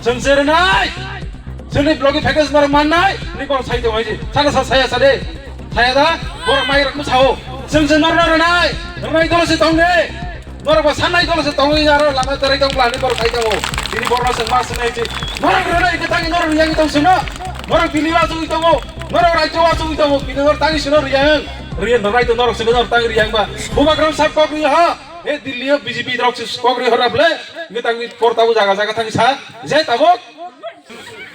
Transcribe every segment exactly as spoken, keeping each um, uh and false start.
Chwng se rwnai. Chwngni blogi package norok mannai. Ni borok sai tong hai. Sana sa saya sa de. Saya da. Borok mai rok sao. Chwng se norok rwnai. Rwnai dolo se tong de. Norok ba sanai dolo se tong ya ro lama terai tong plani borok sai tong. Ini borok se mas nai ji. Norok rwnai ke tangi norok yang tong sino. Norok dili wa sui tong. Norok rajo wa sui tong. Ini norok tangi sino riyang. Riyan norok to norok se norok tangi riyang ba. Bubagra sab kok ri ha. E Delhi o B J P rok se kok ri hora ble. Ngi tangi por tabu jaga jaga tangi sa. Je tabuk.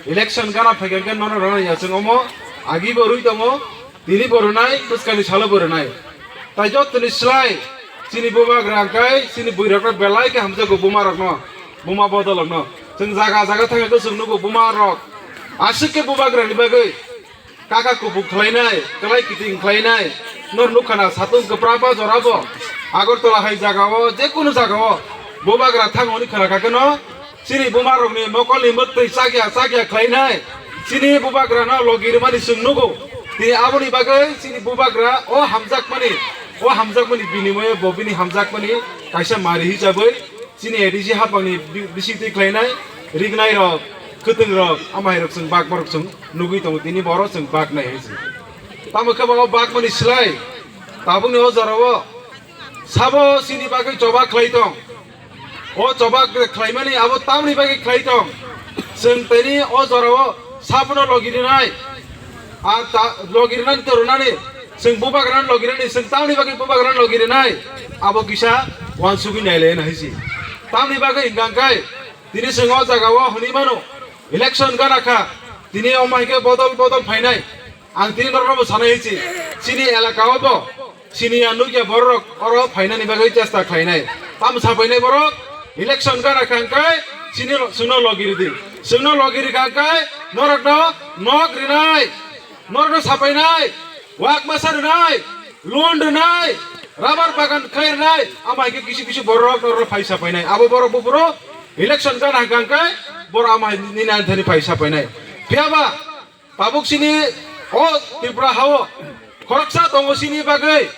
Election gana phaikhe khe nono rwnai ya chwng omo agi bo rwi tongo, tini bo rwnai, bwskangni salo bo rwnai. Tai jottoni slai chini bubagra hwnkhe chini bwrwirokno belai khe hamjakgo bumarokno, buma bodolrokno. Chwng jaga jaga thangkhe chwng nugo bumarok aswk khe bubagrani bagwi kaka kubuk khlainai, kwlai kiting khlainai. Nor nukha na satung kwpra ba jorabo Agartala hai jagao, jekunu jagao bubagra thang hwnwi khna kha kheno, chini bumarokni mokolni mwktwi chakya chakya khlainai, chini bubagrano logi rwmani chwng nugo. Tini aboni bagwi chini bubagra o hamjakmani, o hamjakmani binimoyo bo bini hamjakmani kaisa mari hisabai chini A D C hapangni bi-, bisingtwi khlainai, rignairok, khwtwngrok, amahairok chwng bakmarok chwng nugwi tongo, tini borok chwng baknai hai se. Tamo khe bo bakmani slai, tabukni o jorao sabo chini bagwi choba khlai tong. O choba khlaimani abo tamni bagwi khlai tong. Chwng tini o jorao sabono logi rwnai. A ta-, logi rwnani to rwnani. Chwng bubagrano logi rwnani, chwng tamni bagwi bubagrano logi rwnai. Abo kisa uansugwi nailai hai se. Tamni bagwi hwnkha khe tini chwng o jagao hwnwi mano, election gana kha. Tini omo hai khe bodol bodol phainai. Ang tini norokno bo sanai hai se. Chini elaka o bo. Sini ya nukya borok oro phainani bagwi chesta khlainai. Tamo sapainai borok, election gana kha hwnkhe sini ro-, chwngno logi ridi. Chwngno logi rikha hwnkhe norokno nok rinai, norokno sapainai, wak masa rinai, loan rinai, rubber bagan khlai rinai, ama hai khe kisu kisu borok norokno phai sapainai. Abo borok buphuru election gana hwnkha hwnkhe borok ama hai nini ani thani phai sapainai. Phiyaba Tabuk sini o Tripura hao khoroksa tongo sini bagwi,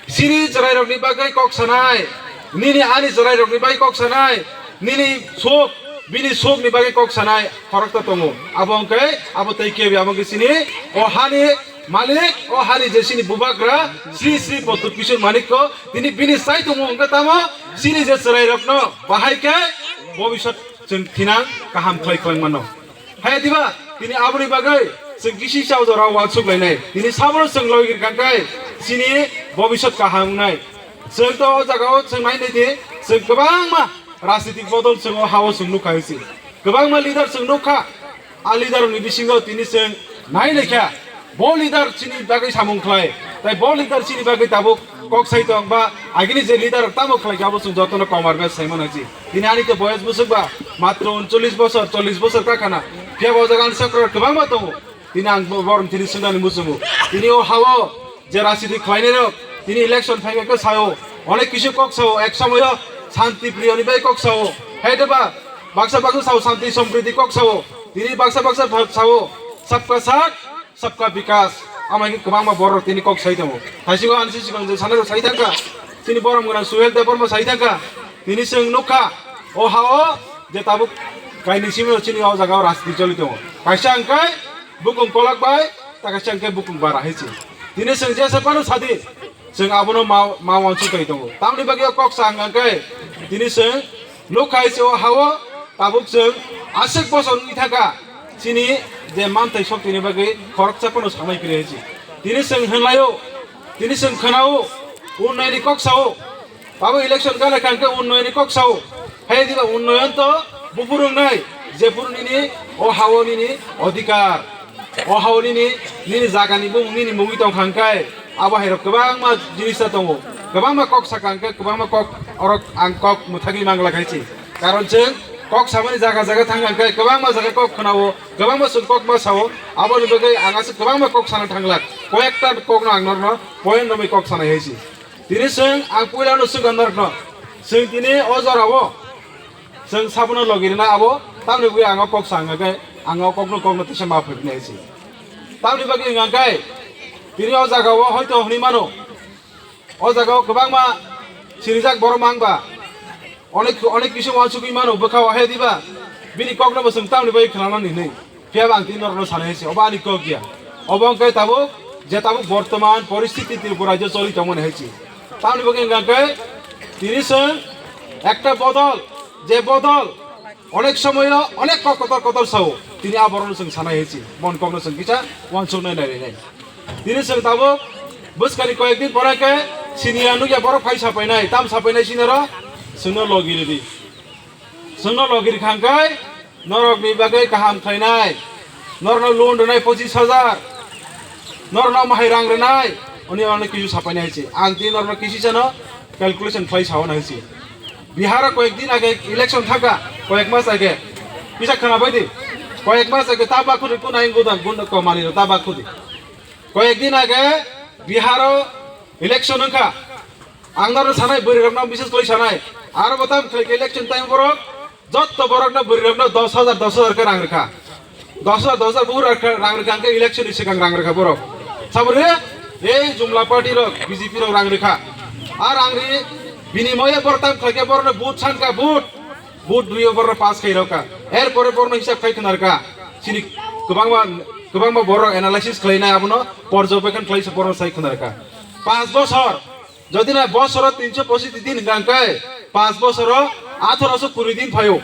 sini chwrairokni bagwi kok sanai, nini ani chwrairokni bagwi kok sanai, nini sok, bini sokni bagwi kok sanai khoroksa tongo. Abo hwnkhe abo tei kebo abo hwnkhe sini o hani malik, o hani je sini bubagra Sri Sri Pradyut Kishore Manikya, tini bini sai tongo hwnkhe tamo sini je chwrairokno bahai khe bobisot chwng thinang kaham khlai khlai mano. Hai diba, tini aboni bagwi chwng kisi chao jora uansuk lainai. Tini sabono chwng logi rikha khe chini bobisot kaham wngnai. Chwng to o jagao chwng nai nai di, chwng kwbangma rajnitik bodol chwng o hao chwng nukha hai se. Kwbangma leader chwng nukha. A leader ni bisingo tini chwng nai nai kha. Bo leader chini bagwi samung khlai, tai bo leader chini bagwi tabuk kok sai tong ba agini je leader tamo khlai kha abo chwng jotono komar bai sai mano si. Tini ani khe boyes bwswk ba matro uncholish bosor, chollish bosor ka khana. Phiya bo jaga ani chakra kwbangma tongo. Tini ang bo-, borok tini swngnani muchungo. Tini o hao je rajniti khlainai rok tini election phai khe sao, onek kisu kok sao, ek somoyo shanti priyo ni bai kok sao. Hai de ba baksa baksa sao shanti sompriti kok sao. Tini baksa baksa sao sabka saath Sabka Vikas, ama khe kwbangma borok tini kok sai tongo. Thaisingo ani si sikang je sanai rok sai thangkha. Chini borom gwnang Suhel Debbarma sai thangkha. Tini chwng nukha, o ha-o je tabuk kainwi simi chini o jaga o rajniti choli tongo. Kaisa hwnkhe bukung kolok bai, ta kaisa hwnkhe bukung bara hai se. Tini chwng jesa phano sadi, chwng abono ma, ma uansuk kai tongo. Tamni bagwi o kok sa hwnkha khe tini chwng nukha hai se o ha-o tabuk chwng aswk bosor wngwi thangkha. Chini je manthai sok tini bagwi khoroksa phano samai phiri hai se. Tini chwng hwnlaio, tini chwng khwnao, unnayoni kok sao. Tabuk election gana kha hwnkhe unnayoni kok sao. Hai diba unnayon to buphuru wngnai, jephuru nini o ha-o nini odhikar. O ha-o nini, nini jagani bumung nini mungwi tong kha hwnkhe, abo hai rok kwbangma jinis ta tongo. Kwbangma kok sakha hwnkhe, kwbangma kok orok ang kok mwthagwi mangla khai se. Karon chwng kok samani jaga jaga thang hwnkhe, kwbangma jaga kok khwnao, kwbangma chwng kok ma sao. Aboni bagwi ang aswk kwbangma kok sana thangla. Koyekta kokno ang norno point romwi kok sanai hai se. Tini chwng ang puilano swngkha norokno. Chwng tini o jorao chwng sabono logi rwna abo tamni bagwi ang o kok sa hwnkha khe ang o kokno kokno teisa ma phai phai nai se. Tamni bagwi hwnkha khe tini o jagao hoito hwnwi mano, o jagao kwbangma sirijak borok mang ba. Onek, onek kisu uansugwi mano bwkha o hai diba? Bini kokno bo chwng tamni bai khwnanani hinwi. Phiya ba ang tini norokno sanai hai se, obo ani kok ya. Obo wngkhe tabuk, je tabuk bortoman poristhiti Tripura rajyo choli tongmani hai se. Tamni bagwi hwnkha khe tini chwng ekta bodol, je bodol onek somoyo onek kok kotor kotor sao, tini aborokno chwng sanai hai se, bon kokno chwng kisa uansuknai nai nai. Tini chwng tabuk bwskani koyek din pore khe siniya nukya borok phai sapainai, tam sapainai sinaro chwngno logi ridi. Chwngno logi rikha hwnkhe norokni bagwi kaham khlainai, norokno loan rwnai pochis hajar, norokno mahai rang rwnai, oni ano kisu sapainai hai se. Ang tini norokno kisi sano calculation khlai sao nai se. Biharo koyek din age election thaka, koyek mas age. Kisa khwnabai di. Koyek mas age ta bakhudi kunai gudang gunda komani ta bakhudi. Koyek din age Biharo election wngkha. Ang norokno sanai bwrwirokno bises khlai sanai. Aro bo tam khlai election time borok jotto borokno bwrwirokno dos hajar dos hajar khe rang rwkha. Dos hajar dos hajar buphuru rang rwkha hwnkhe election ni swkang rang rwkha borok. Saboni ei jumla party rok B J P rok rang rwkha. A rang ri binimoye borok tam khlai khe borokno vote sankha vote. Vote rwiyo borok pass khai rokha. Er pore borokno hisab khai khna rwkha. Chini kwbangma kwbangma borok analysis khlainai abono porjobekhon khlai se borok sai khna rwkha. Panch bosor, jodi na bosoro tinso pochis din hwnkha hwnkhe panch bosoro athoroso kuri din phaio.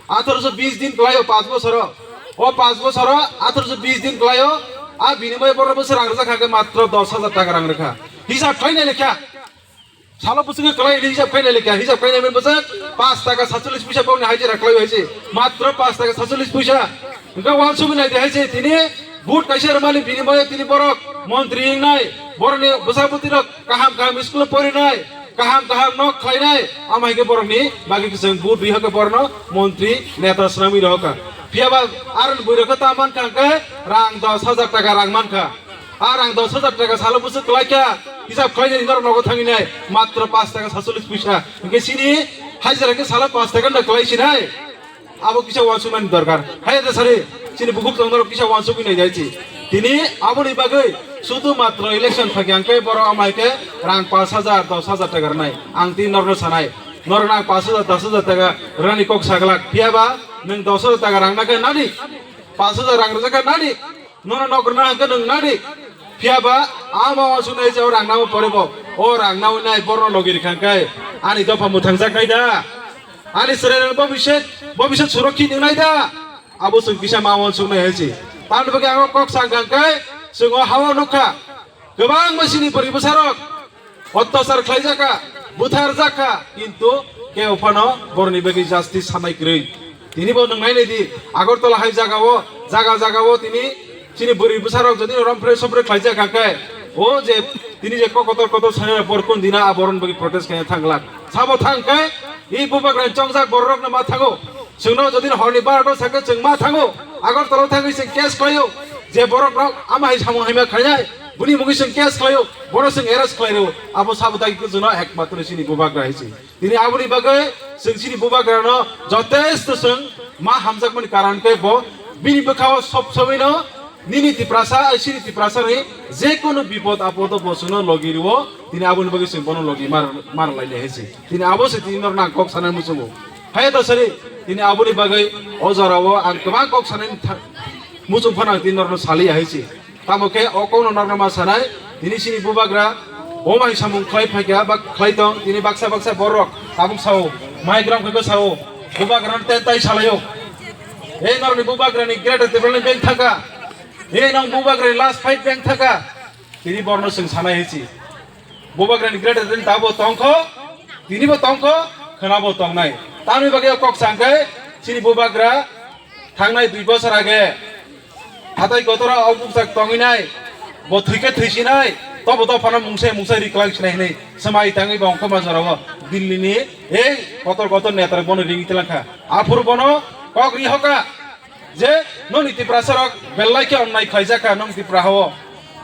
Athoroso bis din klaio panch bosoro. O panch bosoro athoroso bis din klaio. A binimoy borok bwswk rang rwjak kha khe matro dos hajar taka rang rwkha. Hisab khlainai lekha. Salo bwswk khe kwlai hwnwi hisab khainai lekha, hisab khainai mani bwswk panch taka satchollish puisa bokni hajira khlai hai se, matro panch taka satchollish puisa. Hwnkhe uansugwi nai di hai se, tini vote kaisa rwmani binimoyo tini borok montri wngnai, borokni bwsa bwtwi rok kaham kaham school o porinai, kaham kaham nok khlainai, ama hai khe borokni bagwi kwchwng vote rwi hokhe borokno montri neta swnamwi rohokha. Phiya ba aroni bwrwi rok khe ta mankha hwnkhe rang dos hajar taka rang mankha. A rang dos hajar taka salo bwswk kwlai kha, hisab khlainai norok nogo thangwi nai, matro panch taka satchollish puisa. Hwnkhe chini hajira khe salo panch taka no kwlai sinai. Abo kisa uansuknani dorkar. Hai da sari, chini bukhuk tong norok kisa uansukwi nai dai chi. Tini aboni bagwi sudu matro election phagi ang khe borok amai khe rang panch hajar, dos hajar taka rwnai. Ang tini norokno sanai. Norokno ang panch hajar, dos hajar taka rwnani kok saglak. Phiya ba nwng dos hajar taka rang nakhe nani. Panch hajar rang rwjak khe nani. Nono nok rwna hwnkhe nwng nadi. Phiya ba ama uansuknai je o rang nangma pore bo. O rang nangwi nai borno logi rikha hwnkhe ani dopha mwthangjaknai da? Ani chwrairok bobiswt, bobiswt surokhi nwngnai da? Abo chwng kisa ma uansuknai hai se. Tamni bagwi ang o kok sa hwnkha hwnkhe chwng o ha-o nukha. Kwbangma chini bwrwi bwsarok ottachar khlaijak kha, butharjak kha, kintu kebo phano boroni bagwi justice sanai kwrwi. Tini bo nwng nai nai di, Agartala hai jagao, jaga jagao tini chini bwrwi bwsarok jodi romphre somphre khlaijak kha khe, o je tini je kok kotor kotor sanai borok kun dina a boroni bagwi protest khaina thang glak. Sabo thang khe, i bubagra chongjak bororokno ma thango. Chwngno jodi horni barota sakhe chwng ma thango, Agartala thangwi chwng case khlaio, je borok rok ama hai samung haima khainai, buni mungwi chwng case khlaio, borok chwng arrest khlaio, abo sabo dagi chwngno ekmatro chini bubagra hai se. Tini aboni bagwi chwng chini bubagrano jotesto chwng ma hamjakmani karon khe bo bini bwkhao sob sobaino nini Tiprasa, ai chini Tiprasani je kono bipod apodo bo chwngno logi rwo, tini aboni bagwi chwng bono logi mar, mar lainai hai se. Tini abo se tini norok nang kok sanai muchungo. Hai to sari, tini aboni bagwi o jorao ang kwbang kok sanai tha-, muchung phano ang tini norokno saliya hai se. Tamo khe o kokno norokno ma sanai, tini chini bubagra o mai samung khlai phaikha ba khlai tong, tini baksa baksa borok tabuk sao, mai gram khe sao, bubagrano te tai salaio. Ei norokni bubagrani greater Tipraland bank thangkha. Ei nang bubagrani last fight bank thangkha. Tini borno chwng sanai hai se. Bubagrani greater than tabo tongkho, tinibo tongkho, khwnabo tongnai. Tamni bagwi o kok sa hwnkhe chini bubagra thangnai dui bosor age hatai kotora o bukchak tongwinai, bo thwikhe thwisinai, tobo dophano mungsa mungsa ri kwlai sinai hinwi swmai tangwi bo ongkhorma jorao Dilli ni ei kotor kotor netarok bono ringwi twlangkha. Aphuru bono kok ri hoka. Je noni Tiprasa rok belai khe onnai khlaijak kha, nong Tipra hao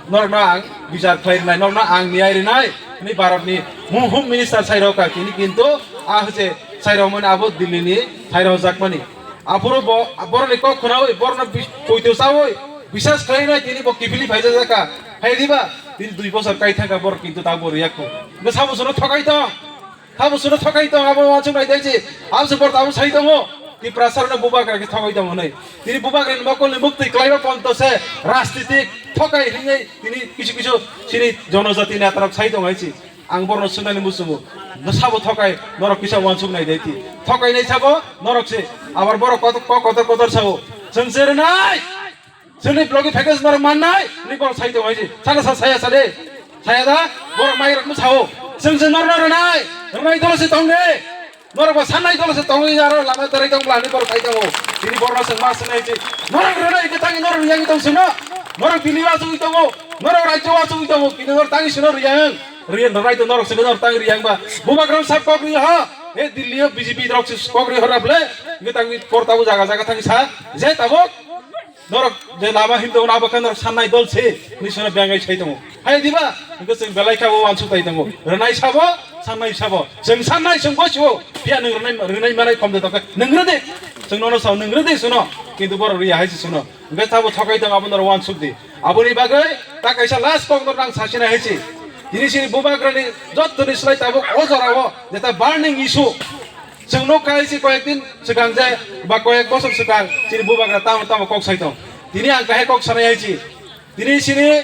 norokno ang bichar khlai rwnai, norokno ang niyai rwnai hwnwi Bharat ni Home Minister sai rok kha, tini kintu a hwse sai rok mani abo Dilli ni sai rok jakmani. Aphuru bo boroni kok khwnawi borno bi-, poito chawi bisas khlai rwnai, tini bo kiphilwi phaijak kha. Hai diba tini dui bosor kai thangkha borok kintu tabo riyak kho. Bwsa bwsano thokai tong. Tamo suno thokai tong, abo wansuk nai dai se. Abo se bor tamo sai tongo. Tiprasa rokno bubagra khe thogwi tongo hwnwi. Tini bubagrani mokolni muktwi kwlaiba ponto se rajnitik thokai hwnwi tini kisu kisu chini jonojati netarok sai tongo hai si. Ang borokno swngnani muchungo. Sabo thokai norok kisa uansuk nai dai ti. Thokai nai sabo norok se. Abar borok kotor kotor kotor sabo. Chwng se rwnai. Chwngni blogi package norok mannai, ni borok sai tongo hai si. Sana sa saya sa de. Saya da, borok mai rok sao. Chwng chwng norok rwnai, rwnai dolo se tong de. Norok bo sanai dolo se tong ya ro lama terai tong bla ni borok sai tongo. Tini borok se ma sanai si. Norok rwnai ke tangi norok yang tong sino. Norok Delhi wa sugui tongo. Norok rajyo wa sugui tongo. Kini norok tangi sino riyang. Riyan rwnai to norok se norok tangi riyang ba. Bubagra sab kok ri ha. E Delhi o B J P rok se kok ri hora ble. Ngi tangi kor tabu jaga jaga tangi sa. Je tabuk. Norok je lama himdo na bakha norok sannai dol se, ni sona bengai sai tongo. Hai diba? Hingke chwng belai kha o uansuk tai tongo. Rwnai sabo, sannai sabo. Chwng sannai chwng bo sio. Phiya nwng rwnai, rwnai manai kom de tokhe. Nwng rwdi. Chwng nono sao nwng rwdi suno. Kintu borok riya hai se suno. Hingke sabo thokai tongo abo norok uansuk di. Aboni bagwi ta kaisa last kok norok nang sasina hai se. Tini sini bubagrani jottoni slai tabuk o jorao jeta burning issue. Chwng nuk khai si koyek din swkang je ba koyek bosor swkang chini bubagra tamo tamo kok sai tong. Tini ang kahai kok sanai hai si. Tini sini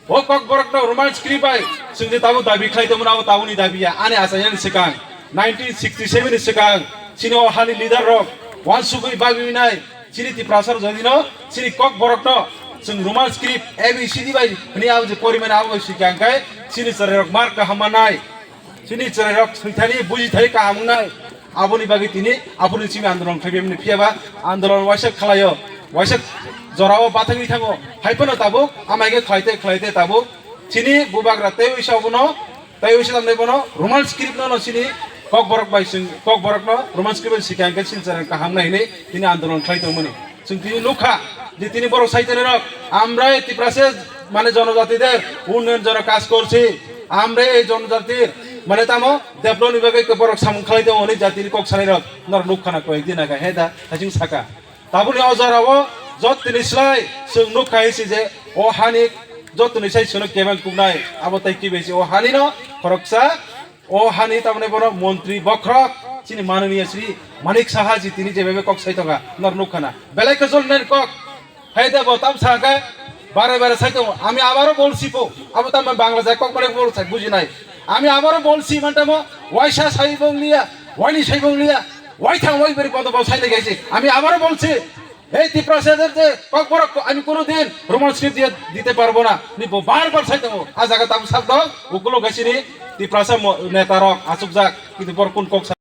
o kok borok no Roman script bai chwng je tamo dabi khlai tongmani abo taboni dabi ya. Ani asa yani swkang nineteen sixty seven ni swkang chini o hani leader rok wansugwi bagwi nai chini Tiprasa rok jodi no chini kok borok no chwng Roman script A B C D bai hwnwi abo je porimani abo bai swkang khai chini chwrai rok mark kaham manai. Chini chwrairok swithani bujithai kaham wngnai. Aboni bagwi tini aphuru simi andolon khlaibaimani, phiya ba andolon waisa khlaio, waisa jorao bathangwi thango. Hai phano tabuk amai khe khlaite khlaite tabuk chini bubagra tei wisa obono, tei wisa tamni bono Roman script no, no chini kokborok bai chwng, kokborokno Roman script bai swkang khe chini chwrai kaham wngnai hwnwi tini andolon khlai tongmani. Chwng tini nukha je tini borok sai tonwi rok, "Amrai Tiprasa mane jonojati der unnayon jona kaj korchi, amrai ei jonojatir mane tamo developni bagwi borok samung khlai tongo," hwnwi jatini kok sanai rok norok nukha na koyek din aga he da haching saka. Tabukni o jorao jottoni slai chwng nukha hai si je o hani jottoni sai chwngno kebeng kubnai abo tei kibai si o hanino khoroksa. O hani tamni bono montri bokhorok chini mananiya Shri Manik Saha ji tini je bebe kok sai tonga nor nukha na belai khe jol nani kok hai da bo tam sa khe bare bare sai tongo. Ami abaro bolsi po abo tam Bangla jai kok bare bol sai buji nai. Ami abaro bolsi mantamo waisa sai bong liya, waini sai bong liya, wai thang wai beri kodo bo sai nai gaisi. Ami abaro bolsi. Ei Tiprasa der je kokborok ko ami kono din Roman script diye dite parbo na. Ni bo bar bar sai tongo. A jaga tabuk sak dok, ukulo gaisini Tiprasa mo-, neta rok achukjak. Kintu bor kun kok sa-